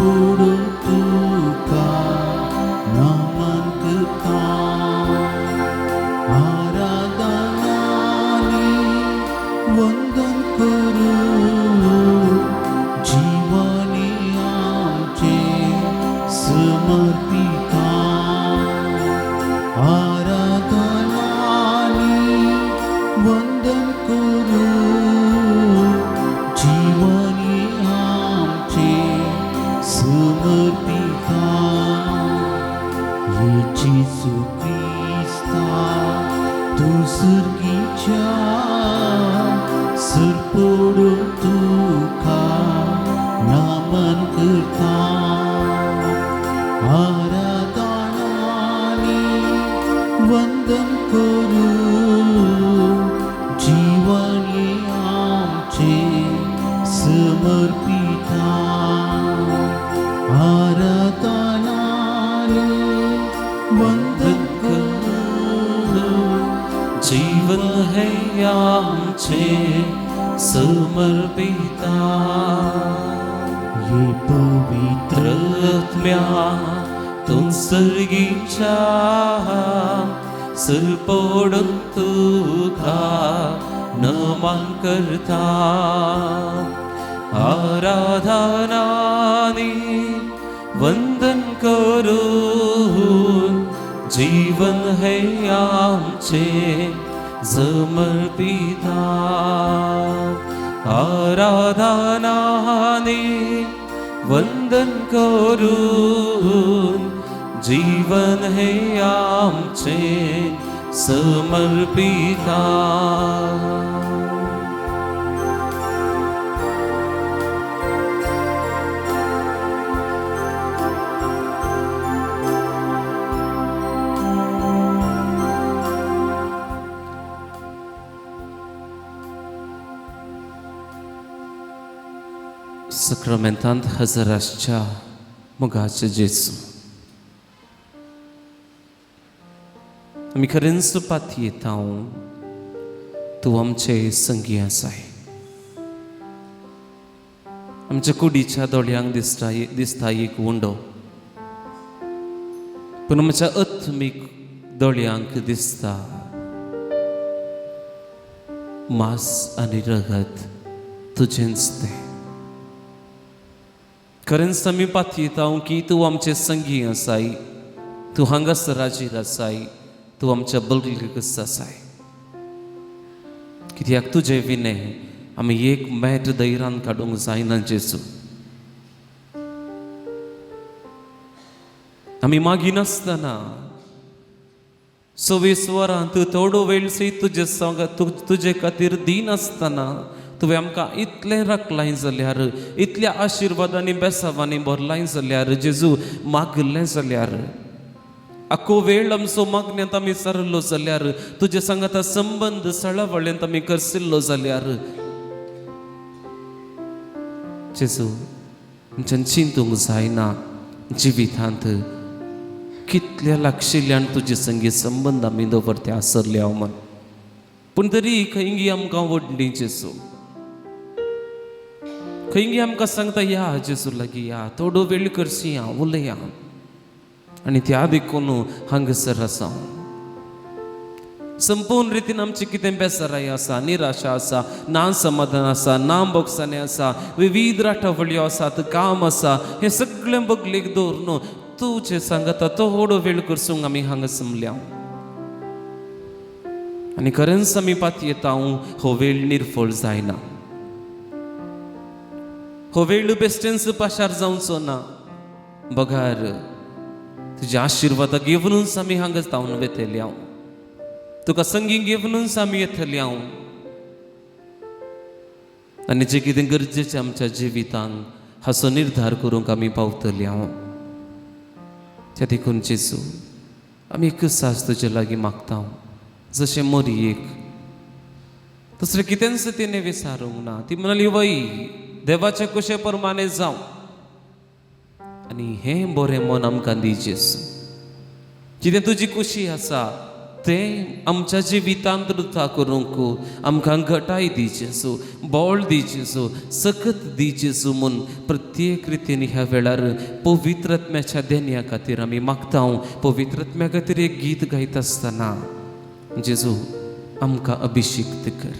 सरपोडून तुका नमन करता. आराधनानी वंदन करू, जीवनी आमचे समर्पिता. आराधनानी वंदन करू, जीवनी आमचे समर्पिता. ये जेजू क्रिस्ता, तूं सर्गीच्या सरपोडून तुका नमन करता. आराधनानी वंदन करू, जीवनी आमचे समर्पिता. आराधनानी वंदन करू, जीवन है आमचे समर्पिता. ये पवित्र आत्म्या, तूं सर्गीच्या सरपोडून तुका नमन करता. आराधनानी वंदन करून जीवन है आमचे समर्पिता. आराधनानी वंदन करून जीवन हे आमचे समर्पिता. सक्रामेंतांत हजर आसच्या मोगाचे जेजू, आमी खरेंच पातयेता तूं आमचे संगी आसाय. आमच्या कुडीच्या दोळ्यांक दिसता दिसता एक उंडो, पूण आमच्या आत्मीक दोळ्यांक दिसता मांस आनी रगत तुजेंच तें. खरेंच आमी पातयेता की तूं आमचे संगी आसाय, तूं हांगासर हाजीर आसाय, तूं आमच्या बलगीकच आसाय. कित्याक तुजे विणे आमी एक मेट धैर्यान काडूंक जायना जेजू. आमी मागिनासतना 24 वरां तूं थोडो वेळ सयत तुजे सांग तुजे खातीर दिनासतना तुवें आमकां इतलें राखलाय जाल्यार, इतल्या आशिर्वादांनी बेसावांनी भरलाय जाल्यार जेजू, मागलें जाल्यार, आखो वेळ आमचो मागण्यांत आमी सारलो जाल्यार, तुजे सांगाता संबंद सळावळ्यांत आमी करसिल्लो जाल्यार जेजू, आमच्यान चिंतूंक जायना जिवितांत कितल्या लागशिल्ल्यान तुजे संगी संबंद आमी दवरते आसरले हांव म्हण. पूण तरी खंयगी आमकां व्हडली जेजू, खंयगी आमकां सांगता या जेजू लागीं या, थोडो वेळ करशी या, उलया. आनी त्या देखून हांगासर आसा. संपूर्ण रितीन आमची कितें बेसराय आसा, निराशा आसा, ना समाधान आसा, ना बोगसाणे आसा, विविध राटावळ्यो आसात, काम आसा, हें सगळें बगलेक दवरून तुजें सांगता थोडो वेळ करसूंक आमी हांगा जमल्या. आनी खरेंच आमी पातयेता हो वेळ निर्फळ जायना, हो वेळ बेश्टेंच पाशार जावचो ना, बगार तुज्या आशिर्वादा घेवनूच आमी हांगा जावन वेतले हांव, तुका संगी घेवनूच आमी येतले हांव. आनी जें कितें गरजेचें आमच्या जिवितांत हाचो निर्धार करूंक आमी पावतले हांव. त्या देखून जेजू, आमी एकच सास तुजे लागीं मागता, जशें मोरयेक दुसरें कितेंच तिणें विचारूंक ना. ती म्हणाली वय देवाचे कुशे प्रमाणे जावं, आनी हें बरें मन आमकां दी जेजू. कितें तुजी खुशी आसा तें आमच्या जिवितांत रुता करूंक आमकां घटाय दी जेजू, बळ दी जेजू, सकत दी जेजू म्हूण प्रत्येक रितीन ह्या वेळार पवित्र आत्म्याच्या देण्या खातीर आमी मागता. पवित्र आत्म्या खातीर एक गीत गायता आसतना जेजू आमकां अभिषिक्त कर,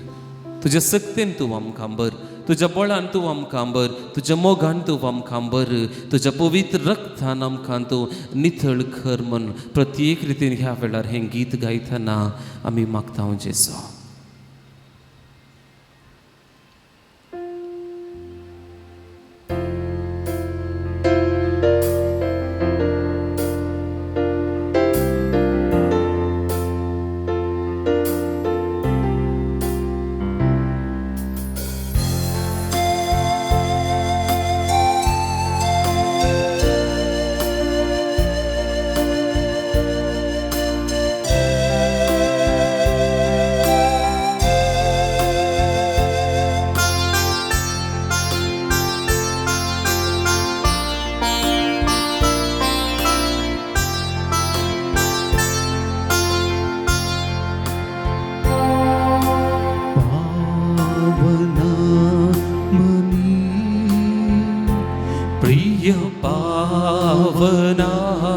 तुज्या सक्तेन तूं आमकां बर, तुज्या बळान तूं आमकां बर, तुज्या मोगान तूं आमकां बर, तुज्या पवित्र रक्तान आमकां तूं नितळ कर म्हूण प्रत्येक रितीन ह्या वेळार हें गीत गायतना आमी मागता जेजू.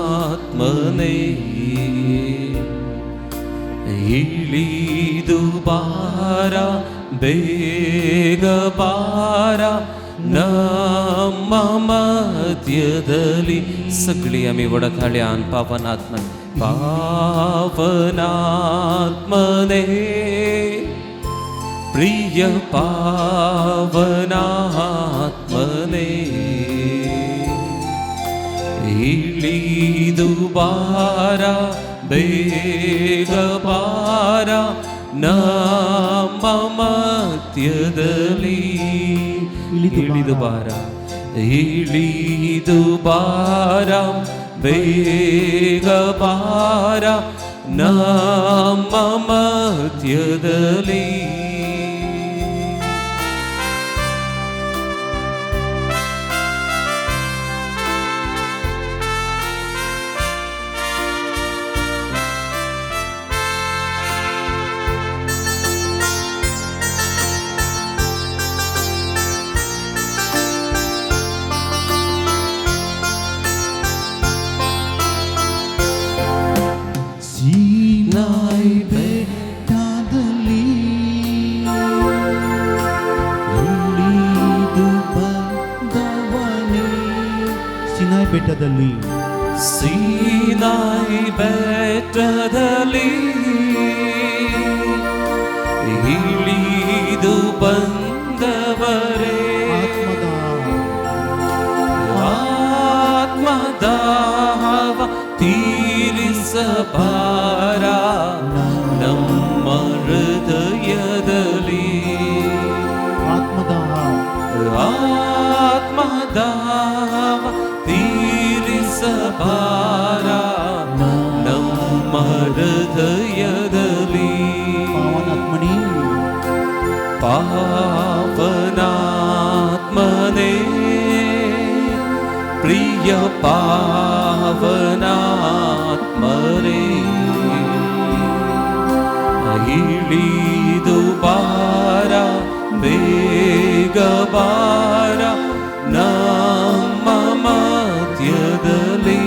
पावनात्मने इळिದು ಬಾರ ಬೇಗ ಬಾರ ನಮ್ಮ ಮಧ್ಯದಲ್ಲಿ. सगळी आमी वडथाळ्यान पावनात्मन पावनात्मने प्रिय पावनात्मने इळिದು ಬಾರ ಬೇಗ ಬಾರ ನಮ್ಮ ಮಧ್ಯದಲ್ಲಿ. ಇಳಿದು ಬಾರ ಇಳಿದು ಬಾರ ಬೇಗ ಬಾರ ನಮ್ಮ ಮಧ್ಯದಲ್ಲಿ. ಬೆಟ್ಟದಲ್ಲಿ ಸೀನಾಯಿ ಬೆಟ್ಟದಲ್ಲಿ ಇಳಿದು ಬಂದವರೇ ಆತ್ಮದಾಹವ ತೀರಿಸಬಾರ ನಮ್ಮ ಹೃದಯದಲ್ಲಿ. ಆತ್ಮದಾಹವ ತೀರಿಸಬಾರ ನಮ್ಮ ಹೃದಯದಲ್ಲಿ. ಪಾವನಾತ್ಮನೇ ಪಾವನಾತ್ಮನೇ ಪ್ರಿಯ ಪಾವನಾತ್ಮನೇ ಇಳಿದು ಬಾರ ಬೇಗ ಬಾರ ನಮ್ಮ ಮಧ್ಯದಲ್ಲಿ.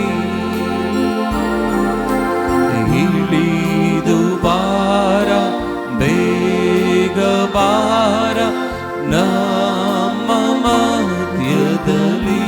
ಇಳಿದು ಬಾರ ಬೇಗ ಬಾರ ನಮ್ಮ ಮಧ್ಯದಲ್ಲಿ.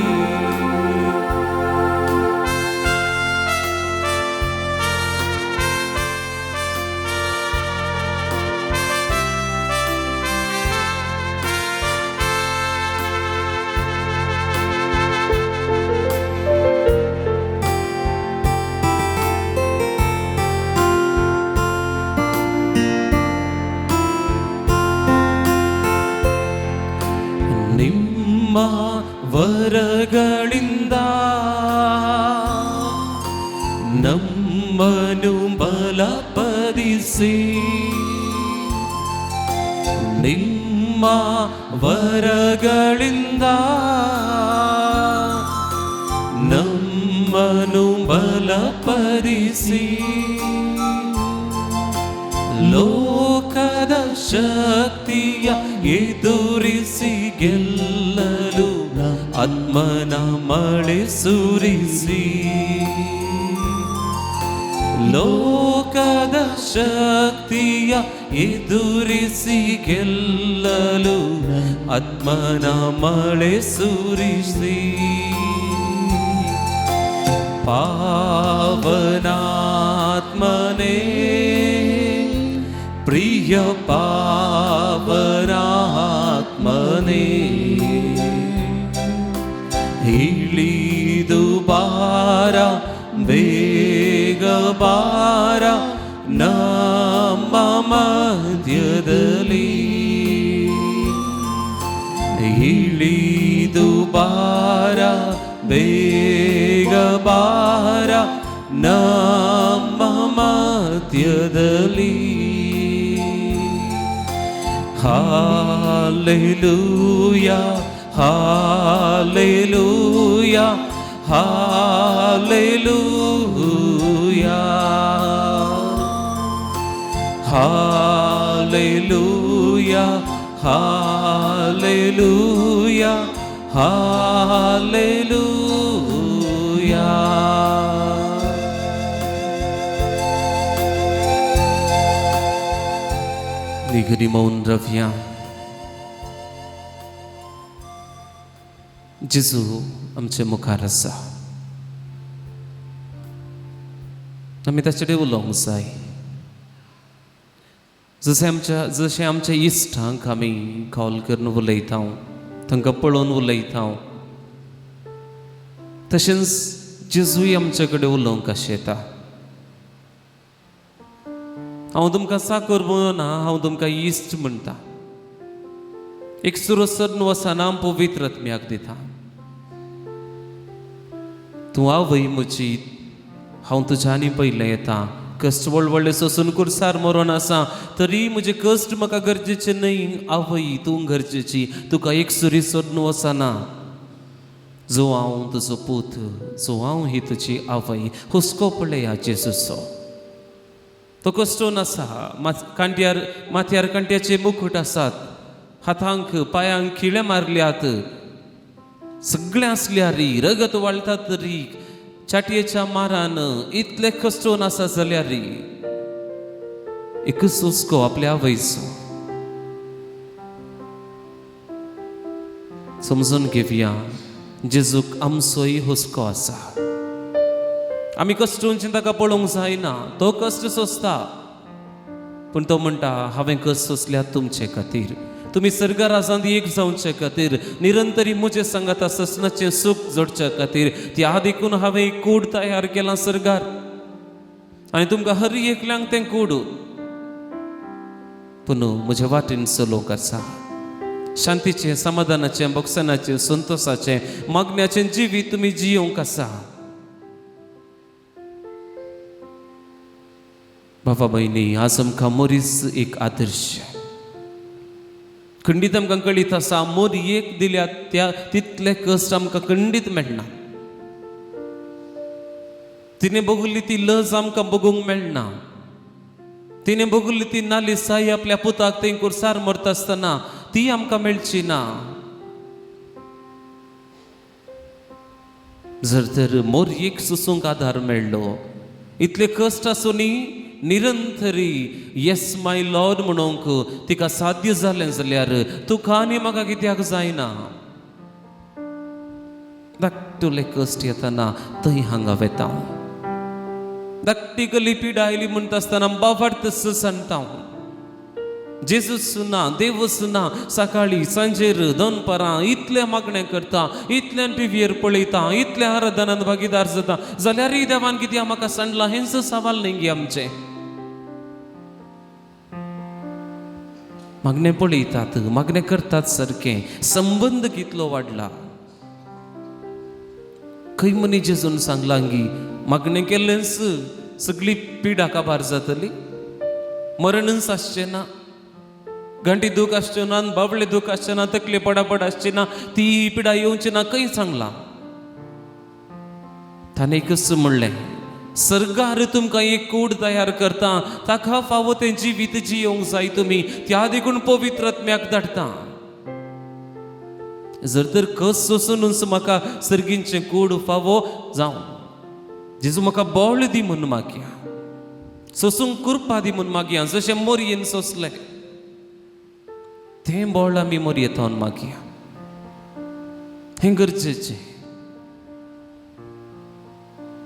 ನಿಮ್ಮ ವರಗಳಿಂದ ನಮ್ಮನು ಬಲಪಡಿಸಿ, ನಿಮ್ಮ ವರಗಳಿಂದ ನಮ್ಮನು ಬಲಪಡಿಸಿ, ಲೋಕದ ಶಕ್ತಿಯ ಎದುರಿಸಿ ಗೆಲ್ಲಲು ಆತ್ಮನ ಮಳೆ ಸುರಿಸಿ. ಲೋಕದ ಶಕ್ತಿಯ ಎದುರಿಸಿ ಗೆಲ್ಲಲು ಆತ್ಮನ ಮಳೆ ಸುರಿಸಿ. ಪಾವನಾತ್ಮನೇ ಪ್ರಿಯ ಪಾವನಾತ್ಮನೇ, ಇಳಿದು ಬಾರ ಬೇಗ ಬಾರ ನಮ್ಮ ಮಧ್ಯದಲ್ಲಿ. ಇಳಿದು ಬಾರ ಬೇಗ ಬಾರ ನಮ್ಮ ಮಧ್ಯದಲ್ಲಿ. Hallelujah, hallelujah, hallelujah, hallelujah, hallelujah, hallelujah. निगरी मौन रवया. जेजू आमचे मुखार आसा, आमी ताचे कडेन उलोवंक जाय. जशें आमच्या इश्टांक आमी कॉल करून उलयता, तांकां पळोवन उलयता, तशेंच जेजूय आमचे कडेन उलोवंक आशेता. हांव तुमकां साकर म्हणना, हांव तुमकां इश्ट म्हणटा. एक सुरसर वसना पवित्र आत्म्याक दिता. तूं आवय म्हजी, हांव तुज्यानी पयलें येता. कश्ट व्हड व्हडले सोसून कुर्सार मरोन आसा, तरी म्हजे कश्ट म्हाका गरजेचे न्हय. आवय तूं गरजेची, तुका एक सुरी सोडून वचना. जो हांव तुजो पूत, जो हांव ही तुजी आवय, हुस्को पळया जेजूचो. तो कश्टोन आसा, कांट्यार माथ्यार कांट्याचे मुकुट आसात, हातांक पांयांक खिळे मारल्यात, सगळें आसल्यार रगत वाळटा तरी चाटयेच्या मारान इतले कश्टोन आसा जाल्यार एकच हुस्को आपल्या आवयचो. समजून घेवया, जेजूक आमचोय हुस्को आसा. आमी कश्टोनचे ताका पळोवंक जायना, तो कश्ट सोंसता, पूण तो म्हणटा हांवें कश्ट सोंसल्यात तुमचे खातीर, तुमी सर्गराजांत एक जावचे खातीर, निरंतरी म्हजे सांगाता ससनाचें सूख जोडचे खातीर. त्या देखून हांवें एक कूड तयार केलां सर्गार, आनी तुमकां हर एकल्यांक तें कूड. पूण म्हज्या वाटेन चलोवंक आसा. शांतीचें, समाधानाचें, बक्षणाचें, संतोशाचें, मागण्याचें जिवीत तुमी जियोवंक आसा. बाबा भयणी, आज आमकां मोरीस एक आदर्श खंडीत आमकां कळीत आसा. मोरयेक दिल्या त्या तितले कश्ट आमकां खंडीत मेळना. तिणें बगुल्ली ती लज आमकां बगूंक मेळना. तिणें बगुल्ली ती नाली साई आपल्या पुताक थंय कुर्सार मरता आसतना ती आमकां मेळची ना. जर तर मोरयेक सोसूंक आदार मेळ्ळो, इतले कश्ट आसूनय निरंतरी येस my Lord म्हणूंक तिका साध्य जालें जाल्यार तुका आनी म्हाका कित्याक जायना? धाकटुले कश्ट येतना थंय हांगा वेता, धाकटी गली पिडा आयली म्हणटा आसतना बाबार्थ सांगता. जेजूस ना, देवूस ना, सकाळी सांजेर दनपारां इतलें मागणें करता, इतल्यान टिवीर पळयता, इतल्या आराधनांत भागीदार जाता, जाल्यारय देवान कित्याक म्हाका सांडलां हेंच सवाल न्ही गे आमचें. मागणें पळयतात, मागणें करतात सारकें, संबंद कितलो वाडला. खंय मनी जेजून सांगलां गी मागणें केल्लेंच सगळी पिडा काबार जातली, मरणच आसचें ना, घांटी दूख आसच्यो ना, बाबले दूख आसचें ना, तकले पडापड आसची ना, ती पिडा येवची ना, खंय सांगलां? ताणें एकच म्हणलें, सरकार तुमकां एक कूड तयार करता, ताका फावो तें जिवीत जियोंक जाय तुमी, त्या देखून पवित्र आत्म्याक धाडटा. जर तर कस सोसूनच म्हाका सर्गींचें कूड फावो जावं, जेजू म्हाका बळ दी म्हूण मागया, सोसूंक कृपा दी म्हूण मागया, जशें मोरयेन सोंसलें तें बळ आमी मोरयेतावन मागया. हें गरजेचें.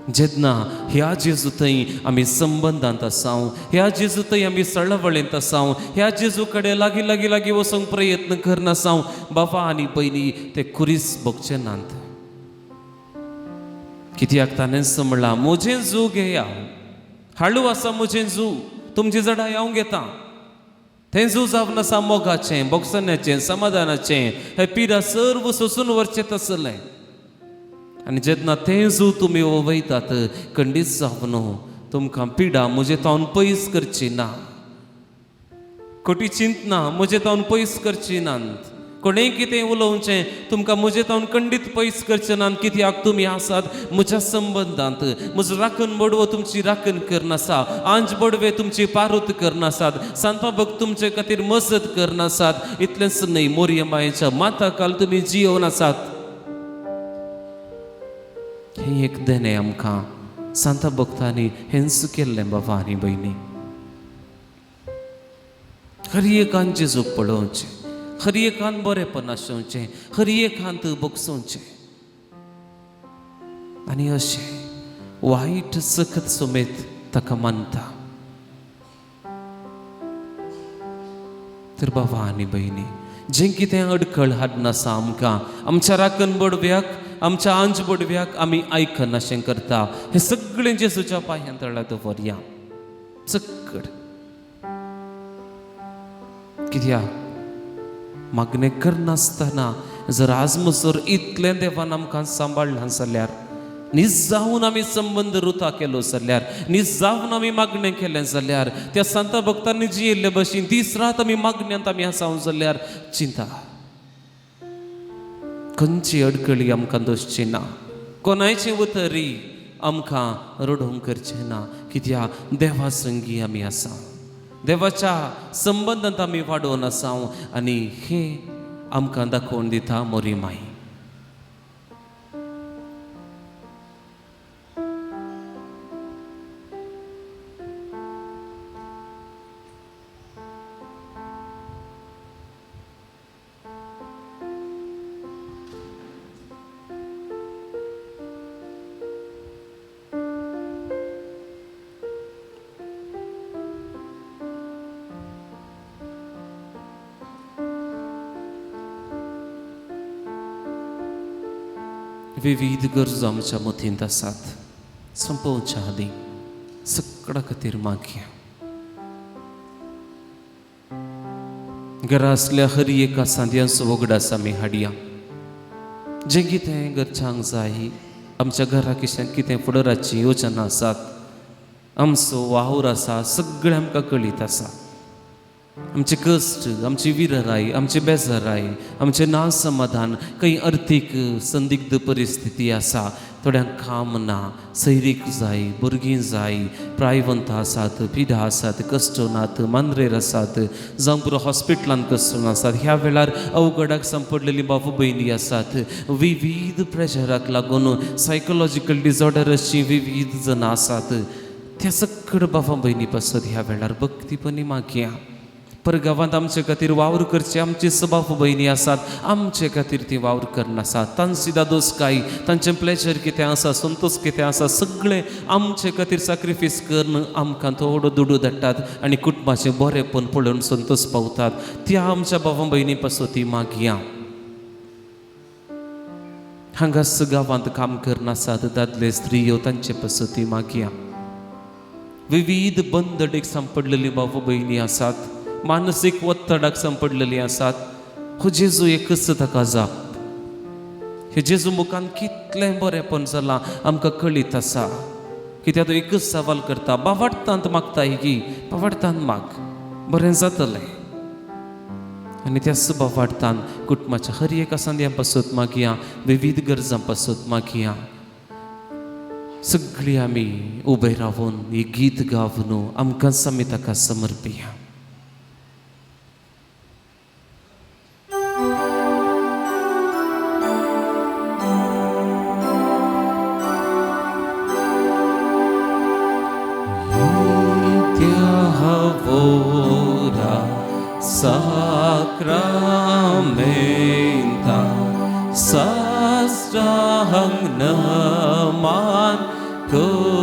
जेन्ना ह्या जेजू थंय आमी संबंदांत आसाव, ह्या जेजू थंय आमी सळवळेंत आसाव, ह्या जेजू कडेन लागीं लागीं लागीं वचूंक प्रयत्न करनासाव, बाबा आनी पयलीं ते खुरीस भोगचे नात. कित्याक ताणेंच म्हणलां, म्हजें जू घेया, हाळू आसा म्हजें जू, तुमची जडाय हांव घेता. तें जू जावन आसा मोगाचें, भोगसण्याचें, समाधानाचें, हें पिरा सर्व सोसून व्हरचें तसलें. आनी जेन्ना तें जू तुमी वयतात खंडीत जावन तुमकां पिडा म्हजे तावन पयस करची ना, खोटी चिंतना म्हजे तावन पयस करची नात, कोणें कितें उलोवचें तुमकां म्हजे तावन खंडीत पयस करचें नात. कित्याक तुमी आसात म्हज्या संबंदांत. म्हजो राखण बडवो तुमची राखण करनासा, आंज बडवे तुमची पारोत करनासात, सांतपा भक्त तुमचे खातीर मजत करनासात. इतलेंच न्हय, मोरये मायेच्या माता काल तुमी जियोवन आसात. हें एक देणें आमकां सांता भक्तांनी हेंच केल्लें. बाबा आनी भयणी, हर एकान जेजूक पळोवचें, हर एकान बरेंपण आसोवचें, हर एकांत भोगसोवचें आनी अशें वायट सखत समेत ताका मानता. तर बाबा आनी भयणी, जें कितें अडखळ हाडनासा आमकां, आमच्या राखण बडव्याक, आमच्या आंज बडव्याक आमी आयकनाशें करता, हें सगळें जेजूच्या पांयां तळा दवरया चकड. कित्याक मागणें करनासतना जर आज मसर इतलें देवान आमकां सांबाळ्ळां जाल्यार, निजावन आमी संबंद रुता केलो जाल्यार, निजावन आमी मागणें केलें जाल्यार, त्या सांता भक्तांनी जियेल्ले भशेन दीस रात आमी मागण्यांत आमी आसाव जाल्यार, चिंता खंयची अडकळी आमकां दोशची ना, कोणायचें उतरी आमकां रडोवंक करचें ना. कित्याक देवा संगी आमी आसा, देवाच्या संबंदांत आमी वाडोवन आसाव आनी हें आमकां दाखोवन दिता मोरी माई. विविध गरजो आमच्या मतींत आसात. सोंपोवच्या आदीं सगळ्या खातीर मागया. घरा आसल्या हर एका सांद्यांचो वगडास आमी हाडया. जें कितें घरच्यांक जाय, आमच्या घरा कितें फुडराची योजना आसात, आमचो वावर आसा, सगळें आमकां कळीत आसा. आमचे कश्ट, आमची विरराय, आमची बेजाराय, आमचें ना समाधान, खंय अर्थीक संदिग्ध परिस्थिती आसा, थोड्यांक काम ना, सैरीक जाय, भुरगीं जाय, प्रायवंत आसात, पिडा आसात, कश्ट नात, मांद्रेर आसात, जावं पुरो हॉस्पिटलांत कश्ट आसात. ह्या वेळार अवघडाक सांपडलेली बाबू भयणी आसात. विविध प्रेशराक लागून सायकोलॉजिकल डिसऑर्डराची विविध जाणां आसात. त्या सगळ्या बाबा भयणी पासत ह्या वेळार भक्तीपणी मागया. परगांवांत आमचे खातीर वावर करचे आमचे सबाफ भयणी आसात, आमचे खातीर ती वावर करनासात. तांची दादोसकाय, तांचें प्लेजर कितें आसा, संतोश कितें आसा, सगळें आमचे खातीर सॅक्रिफायस करून आमकां थोडो दुडू धाडटात आनी कुटुंबाचें बरेंपण पळोवन संतोश पावतात. त्या आमच्या बाबा भयणी पासून ती मागया. हांगास गांवांत काम करनासात दादले स्त्रियो, तांचे पासून ती मागया. विविध बंदडेक सांपडलेली बाबा भयणी आसात, मानसीक ಒತ್ತಡಕ್ಕೆ संपडलेली आसात. हो जेजू एकच ताका जाप. हे जेजू मुखान कितलें बरेंपण जालां आमकां कळीत आसा. कित्याक तो एकच सवाल करता, बावाडतांत मागता की बावाडतांत माग, बरें जातलें. आनी त्या बावाडतान कुटुंबाच्या हर एका संद्यां पासत मागया, विविध गरजां पासत मागया. सगळीं आमी उबे रावन ही गीत गावन आमकां आमी ताका समर्पिया. Ora sacramenta sastrahang naman ko.